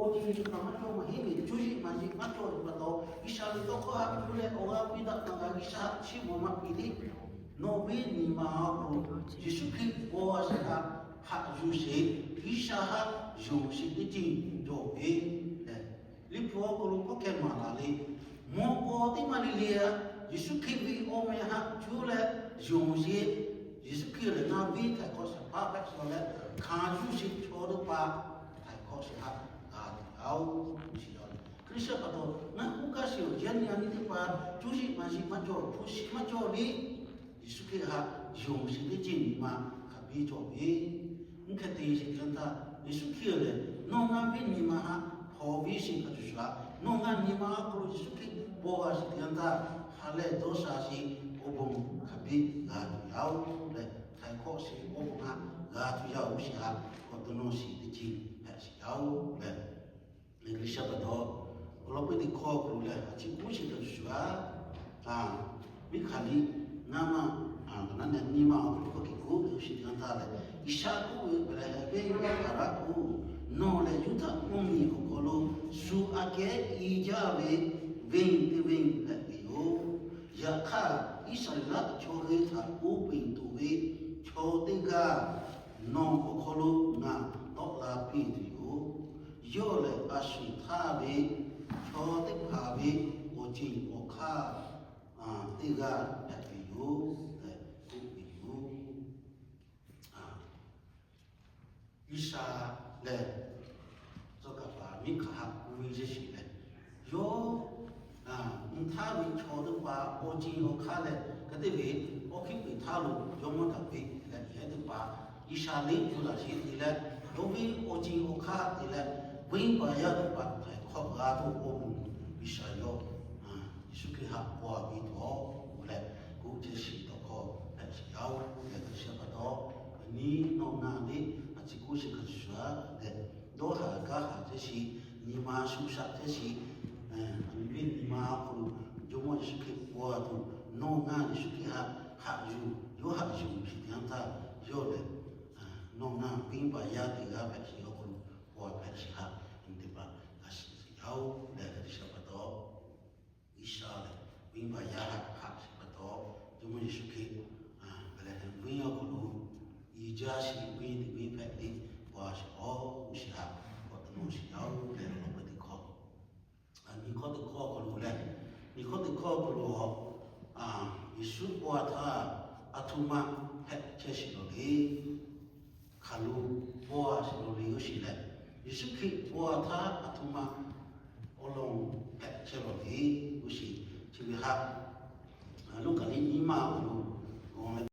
awˬ ceuˬ maˇ cawˬ maˇ heˆ ve, cuˇ yiˍ maˇ yiˍ maˇ cawˬ ve pa taw, G'uiˬsha ve tawˇ hkawˇ htaꞈ cuˇ leh awˬ g'aˇ piˇ daꞈ na g'a G'uiˬsha chiˇ mvuh maˇ piˇ le. Nawˬ ve nyi ma awˬ hk'aw lo Yeˍsuˆ Hkriꞈ paw a sheˍ htaꞈ haꞈ yuˬ sheˍ, G'uiˬsha htaꞈ yonˍ sheˍ teˇ ceuˬ cawˬ ve lehˬ, Liꞈ hpu awˬ hk'aw lo k'oˆ hkeh maˍ laˬ le. Mvuhˇ paw teˇ maˇ le le a, Yeˍsuˆ Hkriꞈ ve awˬ meh htaꞈ cuˇ leh yonˍ sheˍ. Yeˍsuˆ Hkriꞈ lehˬ ngaˬ ve htaiˍ hk'awꞈ shehˍ hpaˇ hpehꞈ ve leh, hkanˍ yuˬ sheˍ chaw teˇ hpaˍ htaiˍ hk'awꞈ shehˍ hpaˇ g'a tuˬ yaˇ oˬ, shiˍ yaˇ oˬ. Hkriꞈ yaˇ pa taw ngaˬ k'oˆ kaˇ sheˍ awˬ yanˇ nyi a nyi teˇ hpaˍ cuˇ yiˍ maˇ yiˍ maˇ cawˬ, hpu shiˍ maˇ cawˬ le. Yeˍsuˆ Hkriꞈ htaꞈ yonˍ sheˍ teˇ ceuˬ nyi ma hk'a biˇ cawˬ ve. Mvuhˇ hk'e te sheˍ teˇ yanˇ htaˇ, Yeˍsuˆ Hkriꞈ lehˬ nawˬ ngaˬ ve nyi ma htaꞈ hpaw ve sheˍ hk'a shuˍ shuˍ, nawˬ ngaˬ nyi ma awˬ hk'aw lo Yeˍsuˆ Hkriꞈ paw g'a sheˍ teˇ yanˇ htaˇ, ha lehˬ dawˇ sha sheˍ awˬ bon hk'a biˇ g'a tuˬ yaˇ oˬ leh, htaiˍ hk'awꞈ sheˍ awˬ bon htaꞈ g'a tuˬ yaˇ oˬ shiˍ htaꞈ k'awꞈ dawˇ nawˇ shiˍ teˇ ceuˬ hpehꞈ shiˍ yaˇ oˬ leh, G'uiˬsha pa taw, awˬ lawn k'o teˇ hkawˇ awˬ hk'aw lo lehˬ, a ciˉ k'oˆ sheˍ htaꞈ shuˍ shuˍ a, miˉ hk'aˬ liꞈ ngaˇ maˇ, a, naˉ nehˬ nyi ma awˬ hk'aw lo k'awꞈ ke k'oˆ ve awˬ shiˍ teˇ yanˇ htaˇ lehˬ, G'uiˬsha k'oˆ ve, Beˍlehˍhehnˍ venˇ Eˍfraˍraˆ-oˬ, nawˬ lehˬ Yuˇdaꞈ mvuhˇmiˬ awˬ hk'aw lo shu aꞈ kehˉ i jaˇ ve venˇ teˇ venˇ hpehꞈ ve yoˬ. Yaꞈ hk'aˇ, Iˉsaˍreˍlaˆ chaw hui htaꞈ oˇ peꞈ toꞈ ve chaw teˇ g'aˇ nawˬ awˬ hk'aw lo ngaˬ tawˆ la piˇ tuˬ yoˬ. Yawˇ lehˬ a shuˍ htaˇ ve chaw teˇ hpaˍ ve awˬ ceˬ awˬ hk'aˇ teˇ g'aˇ hpehꞈ ve yoˬ tehꞈ k'oˆ ve yoˬ. G'uiˬsha lehˬ, tcuh kaˍ paˍ miˉ hk'aˬ htaꞈ k'oˆ ve ceˇ shiˍ lehˬ, yawˇ mvuhˇ htaˇ ve chaw teˇ hpaˍ awˬ ceˬ awˬ hk'aˇ lehˬ, hk'e te ve awˬ hkiˉ peꞈ htaˇ lo jawˇmawˇ Daˍviˆ leh yehˬ teˇ hpaˍ G'uiˬsha liꞈ yuˬ laꞈ sheˍ te leh, yawˇ ve awˬ ceˬ awˬ hk'aˇ te leh, venˇbaˆ yaˇ teˇ hpaˍ htaiˍ hk'awꞈ g'a tuˬ awˬ pon G'uiˬsha yawˇ Yeˍsuˆ Hkriꞈ htaꞈ paw a piˇ tuˬ awˬ leh, k'oˆ chehˇ shiˍ tawˇ hkawˇ hpehꞈ shiˍ yaˇ oˬ leh, G'uiˬsha pa taw, awˬ nyi nawˬ ngaˬ le, a ciˉ k'oˆ sheˍ hk'a shuˍ shuˍ a leh, dawˇ haˍ gaˇ haˍ chehˇ shiˍ, nyi ma shu shaꞈ chehˇ shiˍ, awˬ nyi ve nyi ma awˬ hk'aw lo jawˇmawˇ Yeˍsuˆ Hkriꞈ paw a tuˬ nawˬ ngaˬ Yeˍsuˆ Hkriꞈ htaꞈ haꞈ yuˬ, yawˇ haꞈ yuˬ shiˍ teˇ yanˇ htaˇ, yawˇ lehˬ nawˬ ngaˬ venˇbaˆ yaˇ teˇ g'aˇ hpehꞈ shiˍ awˬ hk'aw lo paw a hpehꞈ shiˍ htaꞈ nyi teˇ hpaˍ g'a shiˍ shiˍ yaˇ oˬ leh, G'uiˬsha pa taw, G'uiˬsha lehˬ venˇbaˆ yaˇ htaꞈ haꞈ shiˍ pa taw, jawˇmawˇ Yeˍsuˆ Hkriꞈ Beˍlehˍhehnˍ venˇ awˬ hk'aw lo i jaˇ shiˍ venˇ teˇ venˇ hpehꞈ te paw a shiˍ awˬ shiˍ htaꞈ k'awꞈ dawˇ nawˇ shiˍ yaˇ oˬ leh, awˬ lawn k'o teˇ hkawˇ nyi hkawˇ teˇ hkawˇ awˬ hk'aw lo lehˬ, nyi hkawˇ teˇ hkawˇ awˬ hk'aw lo, Yeˍsuˆ paw a htaˇ aˬ htoꞈ ma hpehꞈ chehˇ shiˍ lawˬ le. Hk'aˬ lo paw a shiˍ lawˬ le oˇ shiˍ lehˬ, Yeˍsuˆ Hkriꞈ paw a htaˇ aˬ htoꞈ ma awˬ lawn hpehꞈ chehˇ lawˬ le oˇ shiˍ, chi ve htaꞈ